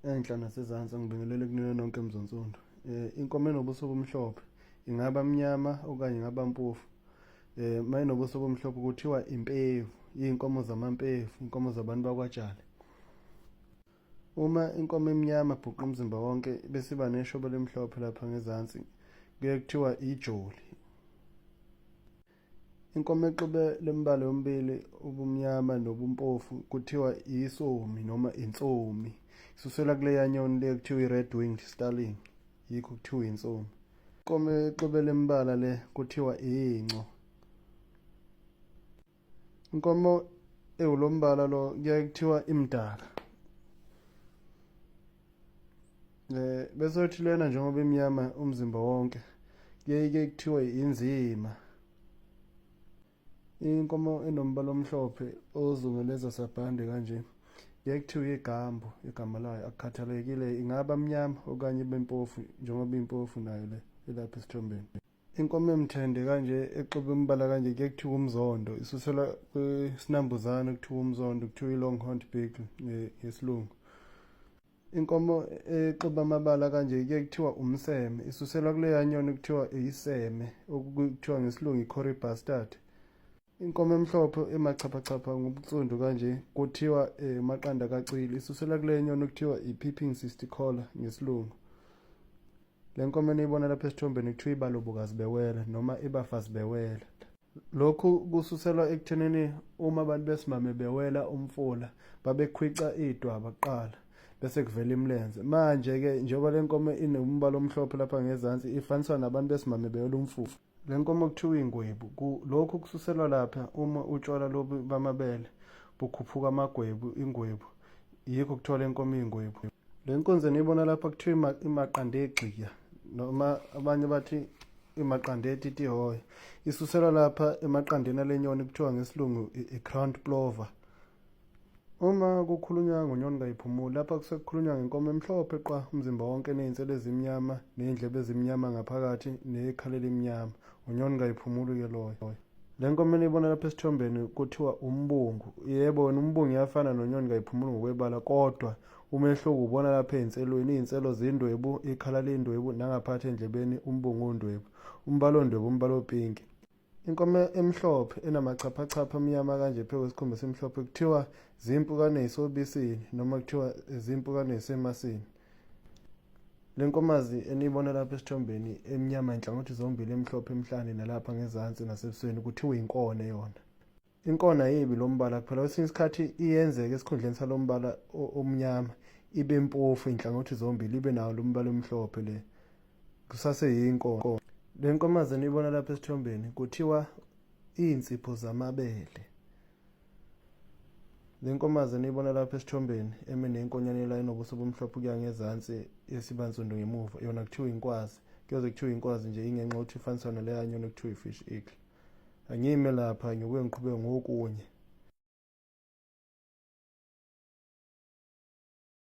Enhla nasezansi angibingelele kunina nonke Mzonsundu. Inkomo enobuso obumhlophe ingaba mnyama okanye ingaba mpofu. Mayinobuso obumhlophe kuthiwa impevu, iy'nkomo zamampevu, inkomo zabantu bakwaTshali. Uma inkomo imnyama bhuqa umzimba wonke bese iba neshoba elimhlophe lapha ngezansi kuye kuthiwa ijoli. Inkomo exube lemibala yomibili ubumnyama nobumpofu kuthiwa isomi noma insomi. Isuselwa kuleya nyoni le kuthiwa i-red winged starling, yikho kuthiwa insomi. Inkomo exube lemibala le kuthiwa inco. Inkomo ewulombala lo kuyaye kuthiwa imdaka. Bese uthi lena njengoba imnyama umzimba wonke kuyaye ke kuthiwe inzima. Inkomo enombala omhlophe ozungeleza sabhande kanje kuyaye kuthiwe igambu igama layo akukhathalekile ingaba mnyama okanye ibe mpofu njengoba impofu nayo le elapha esithombeni. Inkomo emthende kanje exube umbala kanje kuye kuthiwa umzondo isuselwa kwisinambuzane kuthiwa umzondo kuthiwa i-longhorned beagle ngesilungu. Inkomo exuba amabala kanje kuye kuthiwa umseme isuselwa kuleya nyoni kuthiwa iseme okuthiwa ngesilungu i-Kori bustard. Inkomo emhlophe emachaphachapha ngobunsundu kanje kuthiwa amaqanda kacili isuselwa kule nyoni kuthiwa i-peeping cisticola ngesilungu. Le nkomo eniyibona lapha esithombeni kuthiwa ibalobokazi bewele noma ibafazi bewele. Lokhu kususelwa ekuthenini uma abantu besimame bewela umfula babekhwica idwaba kuqala bese kuvela imilenze. Manje-ke njengoba le nkomo inombala omhlophe lapha ngezansi ifaniswa nabantu besimame bewela umfula. Le nkomo kuthiwa ingwebu. Lokhu kususelwa lapha uma utshwala lobu bamabele bukhuphuka amagwebu ingwebu yikho kuthiwa le nkomo ingwebu. Le nkunzi eniyibona lapha kuthiwa imaqanda egxiya noma abanye bathi imaqanda etitihoyo. Isuselwa lapha emaqandeni ale nyoni kuthiwa ngesilungu i-crowned plover. Uma kukhulunywa ngonyoni kayiphumuli lapha kusekukhulunywa ngenkomo emhlophe qwa umzimba wonke nezinselo ezimnyama nezindlebe ezimnyama ngaphakathi nekhala elimnyama. Unyoni kayiphumuli-ke loyo. Le nkomo eniyibona lapha esithombeni kuthiwa umbungu. Yebo wena umbungu iyafana nonyoni kayiphumuli ngokwebala kodwa umehluko ubona lapha ey'nselweni. Iy'nselo zindwebu, ikhala lindwebu nangaphathi endlebeni umbungu undwebu. Umbala ondwebu umbala opinki. Inkomo emhlophe enamachaphachapha amnyama kanje phezu kwesikhumba esimhlophe kuthiwa zimpukane yisobisini noma kuthiwa zimpukane yisemasini. Le nkomazi eniyibona lapha esithombeni emnyama inhlangothi zombili emhlophe emhlane nalapha ngezansi nasebusweni kuthiwa inkone yona. Inkona ayibi lo mbala kuphela kwesinye isikhathi iyenzeka esikhundleni salo mbala omnyama ibe mpofu inhlangothi zombili ibe nawo lo mbala omhlophe le kusaseyinkona. Le nkomazi eniyibona lapha esithombeni kuthiwa iy'nsipho zamabele. Le nkomazi eniyibona lapha esithombeni eme nenkonyane la enobuso obumhlophe ukuya ngezansi esibansundu ngemuva yona kuthiwa inkwazi kuyoze kuthiwa inkwazi nje ingenxa yokuthi ifaniswa naleya nyoni ekuthiwa i-fish eagle. Angime lapha ngiyobuye ngiqhubeke ngokunye.